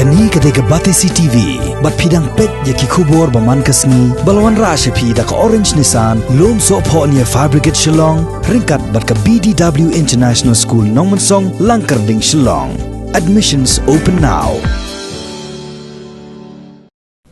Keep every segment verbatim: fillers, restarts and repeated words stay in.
Kane ka dei ka Batesi T V, bad phi dang peit ïa ki khubor ba man ka sngi, ba la wanrah sha phi da ka Orange Nissan, Lumsohphoh near Fire Brigade Shillong, ryngkat bad ka B D W International School Nongmensong, Langkyrding, Shillong. Admissions open now.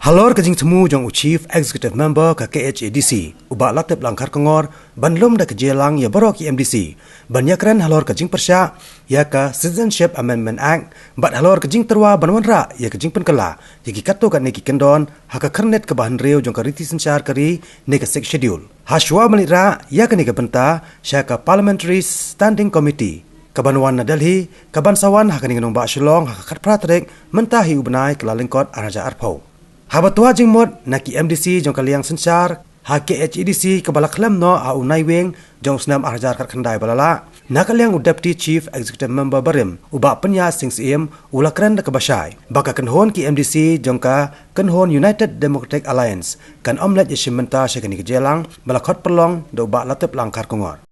Halor ka jingthmu jong u Chief Executive Member ka K H A D C, u Bah Latiplang Kharkongor, ban lum da ka jingïalang ïa baroh ki M D C ban ïakren halor ka jingpyrshah ïa ka Citizenship Amendment Act, bad halor ka jingtyrwa ban wanrah ïa ka jingpynkylla ïa ki katto katne ki kyndon ha ka khyrnit kaba hynriew jong ka riti synshar ka ri ne ka Sixth Schedule. Hashwa ban leit rah ïa kane ka bynta sha ka Parliamentary Standing Committee kaban wan na Delhi, kaban sa wan ha kane ka nongbah Shillong ha ka khatphra tarik mynta hi u bnai, Kyllalyngkot, ar hajar arphew. Haba twa jingmut na ki M D C jong ka liang synshar ha K H A D C kaba la khlem noh ha u Naiwieng jong u snem ar hajar khatkhyndai ba la lah, na ka liang u Deputy Chief Executive Member barim, u Bah Pynïaid Sing Syiem, u la kren da kaba shai ba ka kynhun ki M D C jong ka kynhun United Democratic Alliance kan ym leit ïashim bynta sha kane ka jingïalang ba la khot pynlong da u Bah Latiplang Kharkongor.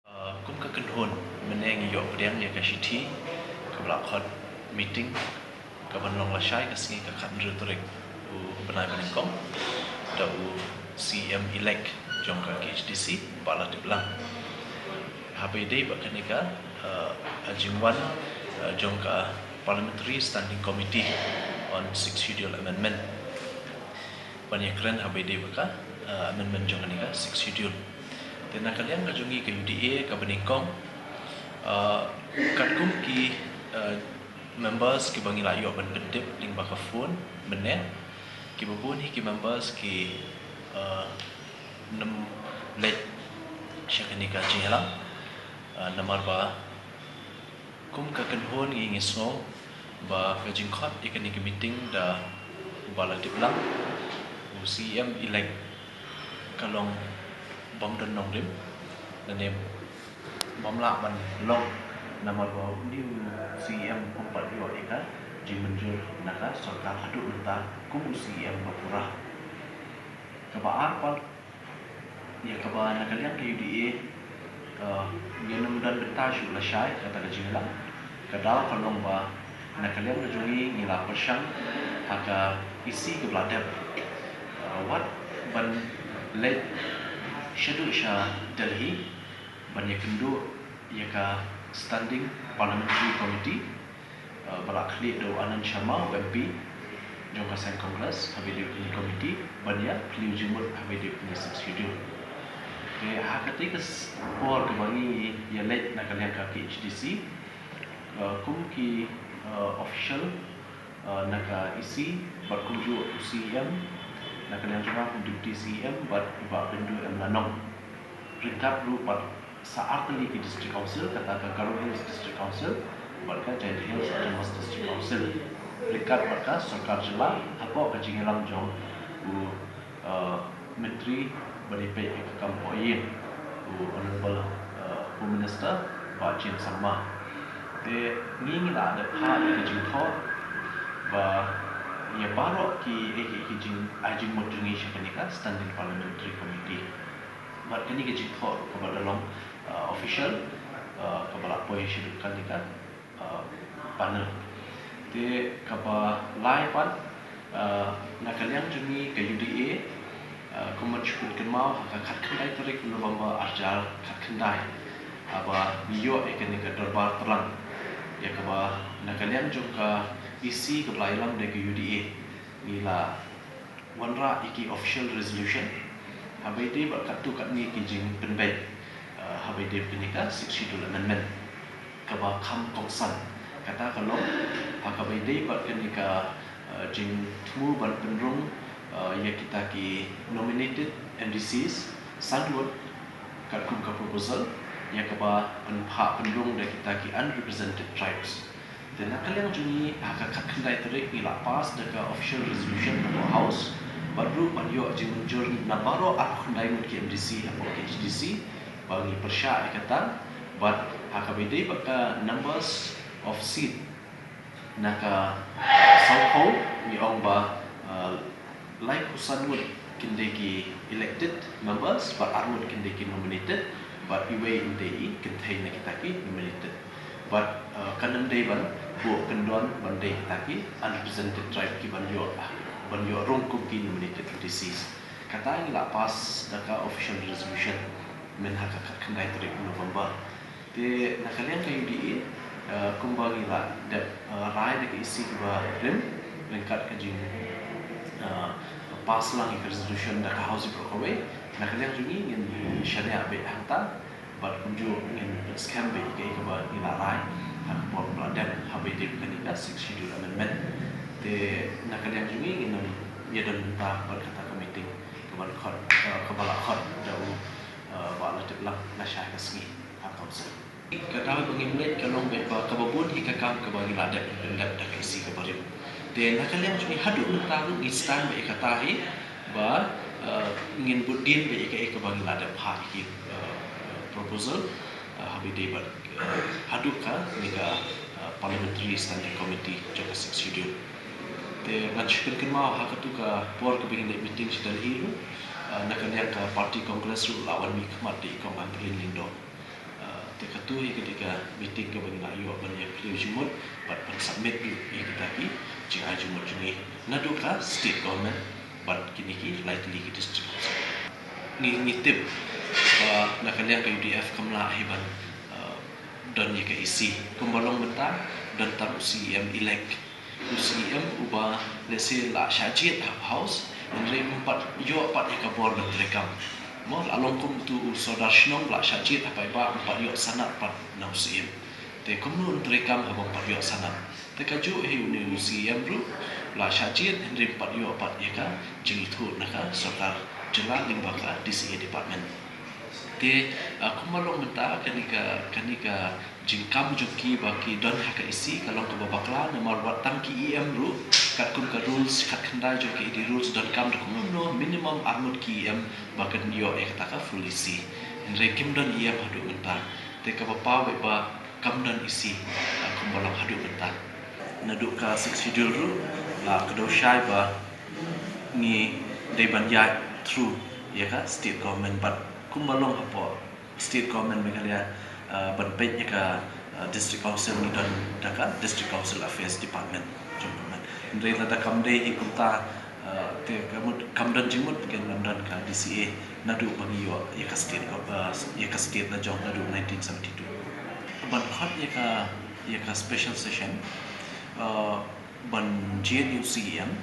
Uh, kum ka kynhun, mynne ngi ïoh pdiang ïa ka shithi kaba la khot meeting kaban long lashai ka sngi ka khathynriew tarik u bnai ba nyngkong da u C E M elect jong ka K H A D C, Bah Latiplang. Haba ïadei bad kane ka, uh, jingwan, uh, jong ka Parliamentary Standing Committee on Sixth Schedule Amendment ban ïakren haba ïadei bad ka, uh, amendment jong kane ka Sixth Schedule. Te na ka liang ka jong ngi ka U D A kaba nyngkong, uh, katkum ki, uh, members kiba ngi la ïoh ban pyntip lyngba ka phone mynne, kiba bun hi ki members ki, uh, nym leit sha kane ka jingïalang, uh, namar ba kum ka kynhun ngi ngi sngew ba ka jingkhot ïa kane ka meeting da u Bah Latiplang, u C E M elect, ka long bym don nongrim, lane bym lah ban long namar ba une u C E M um pat ïoh ïa ka jingmynjur na ka sorkar haduh mynta kum u C E M ba pura. Kaba ar pat, ïa kaba na ka liang ka U D A, uh, ngin ym don bynta shuh lashai kata ka jingïalang. Ka daw ka long ba na ka liang ka jong ngi ngi la pyrshang ha ka E C kaba la dep, uh, wat ban leit shaduh sha Delhi ban ïakynduh ïa ka Standing Parliamentary Committee, uh, ba la khlieh da u Anand Sharma, u M P jong ka seng Congress, haba ïadei bad kane ka committee, ban ïa phylliew jingmut haba ïadei bad kane ka Sixth Schedule. Te ha katei ka por kaba ngi ïaleit na ka liang ka K H A D C, uh, kum ki, uh, official, uh, na ka E C, bad kumjuh u C E M na ka liang jong nga kum Deputy C E M, bad i Bah Bindu M Lanong. Ryngkat ruh bad sa artylli ki District Council, kata ka Garo Hills District Council bad ka Jaintia Hills Autonomous District Council, ryngkat bad ka sorkar jylla, hapoh ka jingïalam jong u, uh, Myntri ba dei peit ïa ka kam poh ïing, u Honorable, uh, Home Minister Bah J M Sangma. Te ngi ngi la dep ha ïa ka jingthoh ba ïa baroh ki, eh, ki, ki jing, ai jingmut jong ngi sha kane ka Standing Parliamentary Committee. Bad kane ka jingthoh kaba da long, uh, official, uh, kaba la poi shaduh kane ka, uh, panel. Te kaba lai pat, uh, na ka liang jong ngi ka U D A, uh, kumba shu pynkynmaw ha ka khatkhyndai tarik November ar hajar khatkhyndai, haba ngi ïoh ïa kane ka dorbar tlang, ïa kaba na ka liang jong ka E C kaba la ïalam da ka U D A, ngi la wanrah ïa ki official resolution haba ïadei bad katto katne ki jingpynbeit, uh, haba ïadei bad kane ka Sixth Schedule Amendment kaba kham kongsan. Kata ka long ha kaba ïadei bad kane ka, uh, jingthmu ban pynrung, uh, ïa kita ki nominated M D Cs san ngut katkum ka proposal, ïa kaba pynphah pynrung da kita ki unrepresented tribes. Te na ka liang jong ngi ha ka khatkhyndai tarik ngi la pass da ka official resolution hapoh House, bad ruh ban ïoh jingmynjur na baroh arphew khyndai ngut ki M D C hapoh K H A D C ba ngi pyrshah ïa kata, bad ha kaba ïadei bad ka numbers of seat na ka sawphew ngi ong ba, uh, laiphew san ngut kin dei ki elected members, bad ar ngut kin dei ki nominated, bad iwei in dei i kynthei na kita ki nominated. Bad kan ym dei ban buh kyndon ban dei kita ki unrepresented tribe ki ban ïoh, ban ïoh rung kum ki nominated M D Cs. Kata ngi la pass da ka official resolution mynha ka khatkhyndai tarik November. Te na ka liang ka U D A, kumba ngi la dep rai da ka E C kaba rim ryngkat ka jing pass lang ïa ka resolution da ka House baroh kawei, na ka liang jong ngi ngin shaniah beit hangta. Bad kumjuh ngin skhem beit ïa kaei kaba ngi la rai ha ka por ba la dep haba ïadei bad kane ka Sixth Schedule Amendment. Te na ka liang jong ngi ngin ym ïadon bynta bad kata ka meeting kaba la khot, kaba la khot da u Bah Latiplang lashai ka sngi ha Council. Ka daw ba ngim leit ka long beit ba kaba bun hi ka kam kaba ngi la dep pyndep da ka E C kaba rim. Te na ka liang jong ngi haduh mynta ruh ngi stand beit ïa kata hi ba ngin bud dien beit ïa kaei kaba ngi la dep phah ïa ki proposal haba ïadei bad haduh kane ka Parliamentary Standing Committee jong ka Sixth Schedule. Te ngan shu pynkynmaw ha katu ka por kaba ngin leit meeting sha Delhi ruh, na ka liang ka party Congress ruh la wan mihkhmat da i Kong Ampareen Lyngdoh. Te katu hi ka dei ka meeting kaba ngi la ïoh ban ïa plie jingmut bad ban submit ruh ïa kita ki jingai jingmut jong ngi naduh ka state government bad kine ki lai tylli ki district council. Ngi, ngi tip ba na ka liang ka U D F kam lah hi ban don ïa ka E C kumba long mynta, don tang u C E M elect. U C E M uba lehse la shah jied ha House, hynrei um pat ïoh pat ïa ka bor ban treikam. Mo, la long kum utu u Sordar Shnong la shah jied ha paidbah, um pat ïoh sanad pat na u C E M. Te kumno un treikam haba um pat ïoh sanad? Te kajuh hi une u C E M ruh la shah jied hynrei um pat ïoh pat ïa ka jingithuh na ka sorkar jylla lyngba ka D C A department. Te kumba long mynta kane ka, kane ka jingkam jong ki ba ki don ha ka E C ka long kaba bakla namar wat tang ki E M ruh katkum ka rules khatkhyndai jong ka E D rules donkam da kumno kumno minimum arngut ki E M ba kin ïoh ïa kata ka full E C. Hynrei kim don E M haduh mynta. Te kaba paw beit ba kam don E C kumba long haduh mynta. Naduh ka Sixth Schedule ruh la kdew shai ba ngi dei ban ïaid through ïa ka state government bad kumba long hapoh state government Meghalaya ban peit ïa ka district council ngi don da ka District Council Affairs Department jong government. Hynrei lada kam dei hi kumta te ka mut kam don jingmut kin ym don ka D C A naduh ba ngi ïoh ïa ka state, ïa ka state la jong naduh nineteen seventy-two. Ban khot ïa ka, ïa ka special session ban jied ïa u C E M.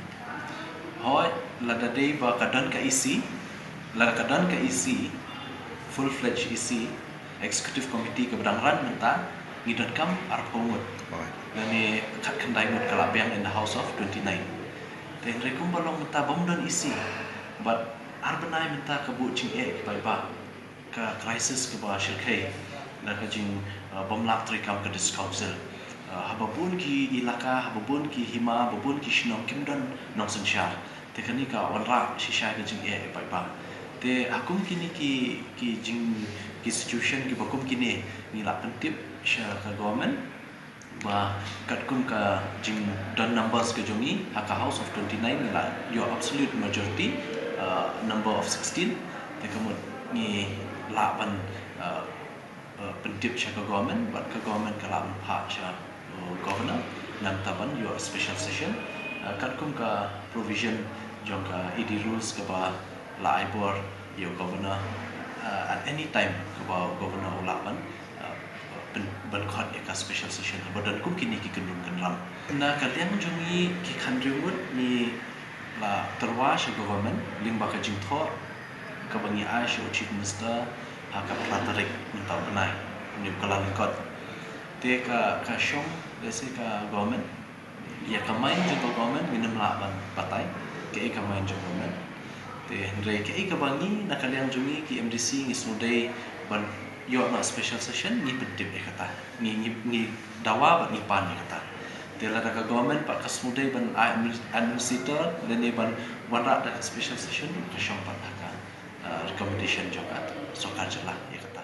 Hooid, lada dei ba ka don ka E C, lada ka don ka E C, full fledged E C, Executive Committee kaba dang ran mynta, ngi donkam arphew ngut. Lane khatkhyndai ngut ka la biang in the House of twenty-nine. Te hynrei kumba long mynta bym don E C bad ar bnai mynta ka buh jingeh ki paidbah. Ka crisis kaba shyrkhei na ka jing bym lah treikam ka District Council. Haba bun ki ilaka, haba bun ki hima, haba bun ki shnong kim don nongsynshar. Te kane ka wanrah shisha ka jingeh ïa paidbah. Te ha kum kine ki, ki jing, ki situation kiba kum kine ngi la pyntip sha ka government ba katkum ka jingdon numbers ka jong ngi ha ka House of twenty-nine ngi la ïoh absolute majority, number of sixteen. Te ka mut ngi lah ban pyntip sha ka government bad ka government ka lah ban phah sha governor nangta ban ïoh special session katkum ka provision jong ka E D rules kaba la ai bor ïa u governor at any time kaba u governor u lah ban ban khot ïa ka special session haba don kum kine ki kynrum kynram. Na ka liang jong ngi ki khyndai ngut ngi la tyrwa sha government lyngba ka jingthoh kaba ngi ai sha u Chief Minister ha ka phra tarik mynta u bnai, une u Kyllalyngkot. Te ka, ka shong lehse ka government ïa ka mind jong ka government ngin ym lah ban batai kaei ka mind jong government. Te hynrei kaei kaba ngi na ka liang jong ngi ki M D C ngi sngewdei ban ïoh na special session ngi pyntip ïa kata. Ngi, ngi, ngi dawa bad ngi pan ïa kata. Te lada ka government pat ka sngewdei ban ai administrator lane ban wanrah da ka special session ka shong pat ha ka recommendation jong ka sorkar jylla ïa kata.